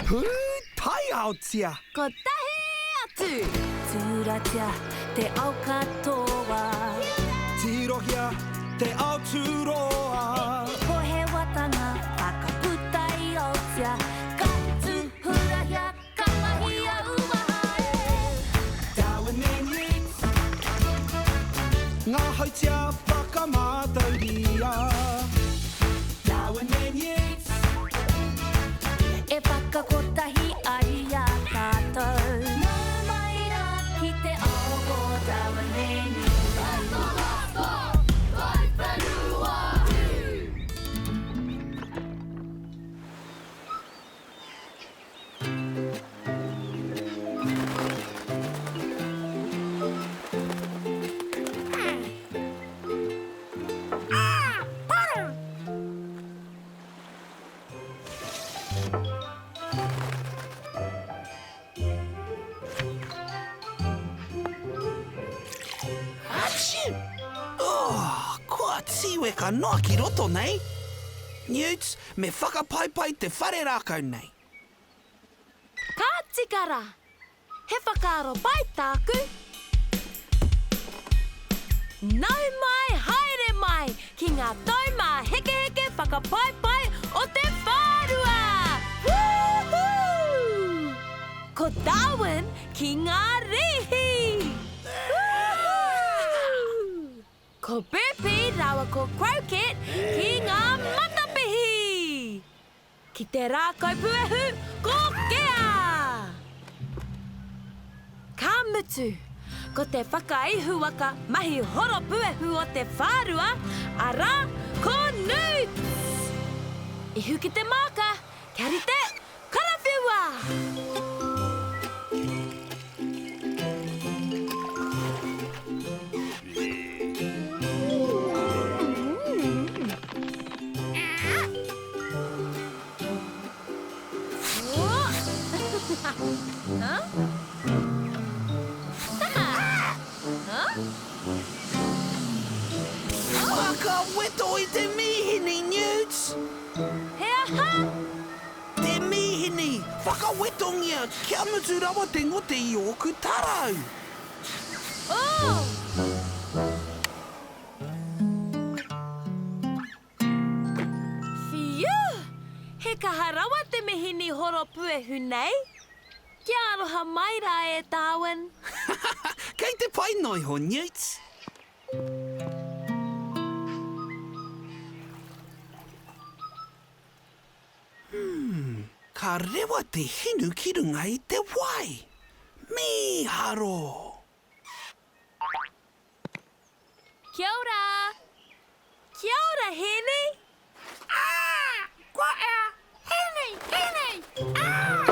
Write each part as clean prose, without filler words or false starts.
Pūtaiaotia! Kotahi atu! Tūratia te ao katoa. Tirohia te ao tūroa. Pohewatanga whakaputa i Aotea. Ka tūhurahia, ka mahia uaha e. Darwin and Yeats. Ngā hautia whakamātauria. Darwin and Yeats. E whakakotahi ai i a tātou. Nau mai rā ki te ao o Darwin and Yeats. Atchoo! Oh, kua tīweka noa ki roto nei. Newts, me whakapaipai te whare rākau nei. Ka tika rā. He whakaaro pai tāku. Nau mai, haere mai ki ngā taumāhekeheke whakapaipai o te whārua! Woohoo! Ko Darwin ki ngā rīhi! Woohoo! Ko Burpee rāua ko Croquette ki ngā matapihi! Ki te rākau puehu, ko Kea! Ka mutu, ko te whakaihuwaka mahi horo puehu o te whārua, arā, ko Newts! Ihu ki te māka, kia rite, karawhiua! Whakaweto i te mīhini, Newts! He aha? Te mīhini! Whakawetongia kia mutu rawa te ngote i ōku tarau! Oh! Whiu! He kaha rawa te mihini horo puehu nei. Kia aroha mai rā e Darwin. Kei te pai noa iho, Newts. Hmm, ka rewa te hinu ki runga i te wai. Mīharo! Kia ora! Kia ora, Hēni! Ah! Kua ea! Hēni! Hēni! Ah!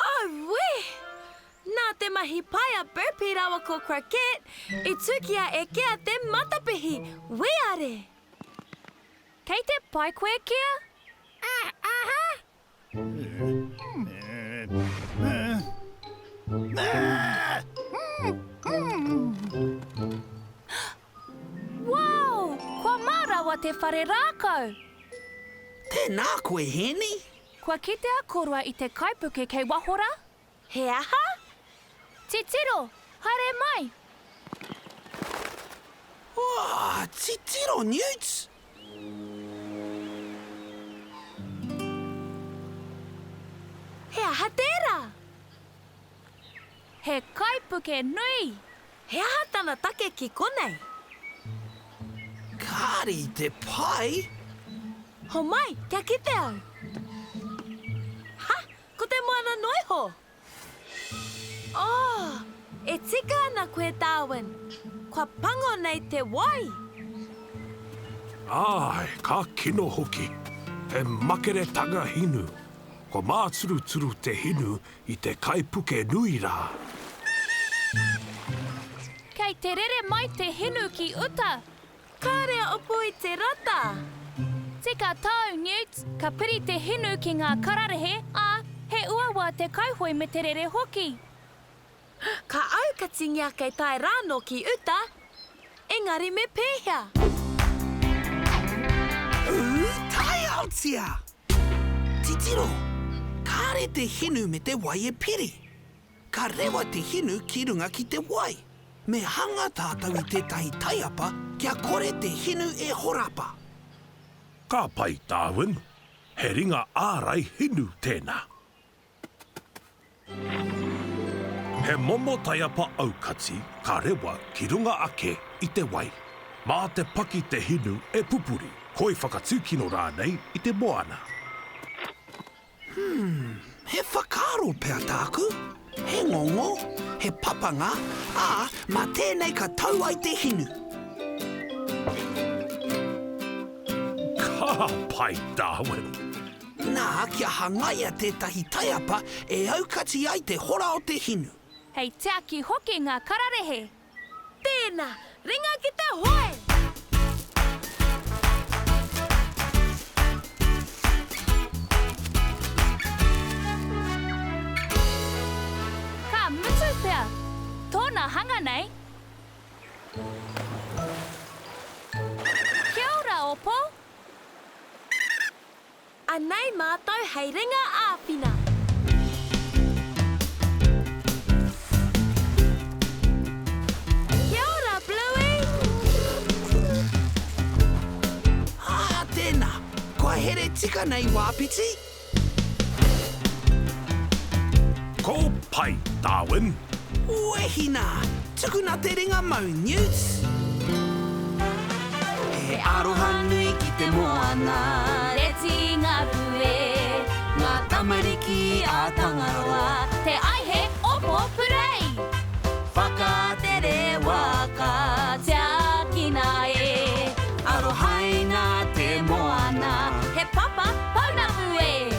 Auē! Nā te mahi pai a Burpee rāua ko Croquette, i tukia e Kea te matapihi, wīare! Kei te pai koe, Kea? Ah, aha! Wow! Kua mā rawa te whare rākau! Tēnā koe, Hēni! Kua kitea koroa i te kaipuke kei waho rā? He aha? Titiro! Haere mai! Oh, titiro, Newts! He aha tērā? He kaipuke nui! He aha tana take ki konei? Kāre i te pai! Homai, kia kite au! Ha! Ko te moana noa iho! Oh! E tika ana koe, Darwin. Kua pango nei te wai! Āe, ka kino hoki. He makeretanga hinu. Kua māturuturu te hinu i te kaipuke nui rā. Kei te rere mai te hinu ki uta. Kāre a Opo i te rata. Tika tāu, Newt. Ka piri te hinu ki ngā kararehe, ā, he uaua te kaihoe me te rere hoki. Ka aukatingia kei tae rānō ki uta, engari me pēhea? Ū, taiaotia! titiro! Kāre te hinu me te wai e piri. Ka rewa te hinu ki runga ki te wai. Me hanga tātou i tētahi taiapa kia kore te hinu e horapa. Ka pai, Darwin. He ringa ārai hinu tēnā. He momo taiapa aukati ka rewa ki runga ake i te wai. Mā te paki te hinu e pupuri, koi whakatūkino rānei i te moana. Hmm, he whakaaro pea tāku. He ngongo, he papanga, ā, mā tēnei ka tau ai te hinu. Ka pai, Darwin! Nā, kia hangaia tētahi taiapa e aukati ai te hora o te hinu. Hei tiaki hoki ngā kararehe. Tēnā, ringa ki te hoe! Ka mutu pea tōna hanga nei. Kia ora, Opo! Anei mātou hei ringa āwhina. Kia ora, Bluey! Ā, tēnā! Kua here tika nei, Wāpiti? Ko pai, Darwin! Wehi nā! Tukuna te ringa mau, Newt! He aroha nui ki te moana. Reti ngā pue, ngā tamariki a Tangaroa. Te aihe opo purei. Whakatere waka, tiakina e. Arohaina te moana. He papa pounamu e.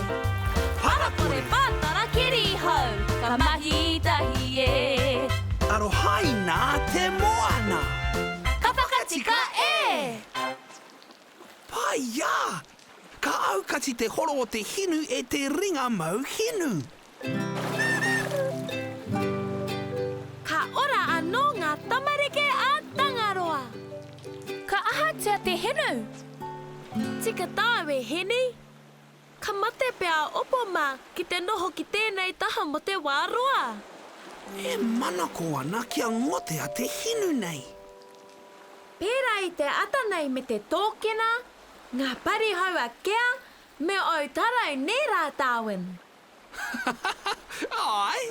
Parakore pātara kirihou, ka mahi tahi e. Arohaina te moana. Ka whakatika e! Pai a! Ka aukati te horo o te hinu e te ringa mau hinu. Ka ora anō ngā tamariki a Tangaroa. Ka ahatia te hinu? Tika tāu e Heni. Ka mate pea a Opo mā ki te noho ki tēnei taha mō te wā roa. E manako ana kia ngotea te hinu nei. Pērā i te ata nei me te tōkena, ngā parihau a Kea me ōu tarau nē rā Darwin? Āe!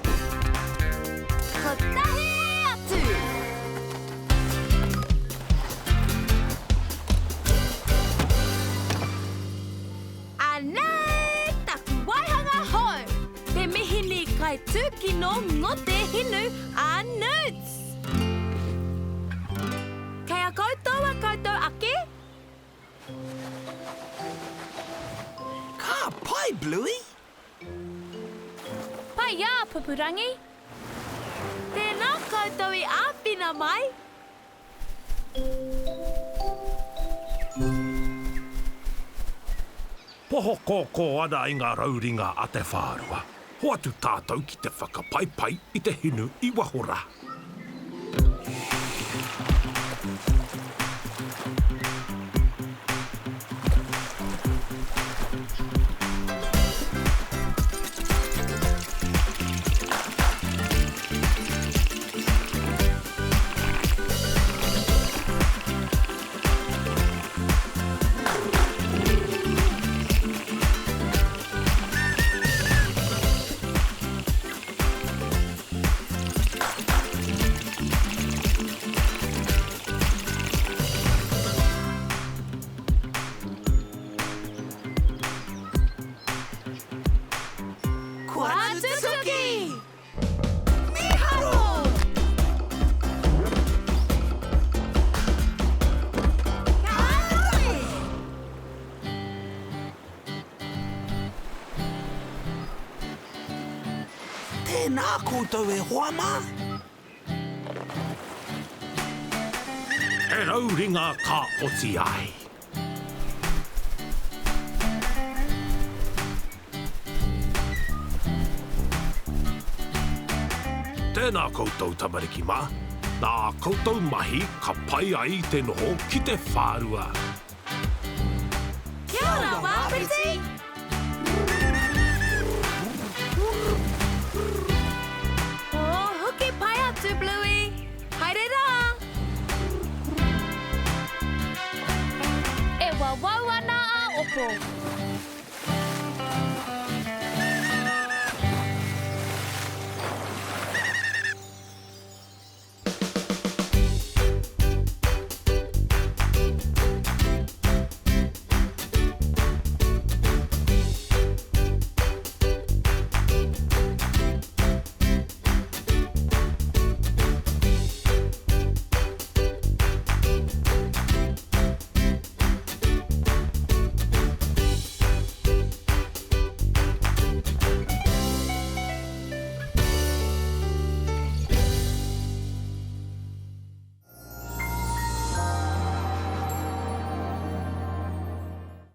Kotahi atu! Anei taku waihanga hou! Te mihini kai tūkino ngote hinu a Newts! Kei a koutou a koutou ake? Ka pai, Bluey! Pai ā, Pupurangi! Tēnā koutou i āwhina mai! Poho kōkō ana i ngā rauringa a te whārua. Hoatu tātou ki te whakapaipai i te hinu i waho rā. Kua tutuki! Mīharo! Ka nui! Tēnā koutou e hoa mā! He rauringa ka oti ai. Tēnā koutou tamariki mā, nā ā koutou mahi ka pai ai te noho ki te whārua. Kia ora, Wāpiti! Wawau ana a Opo.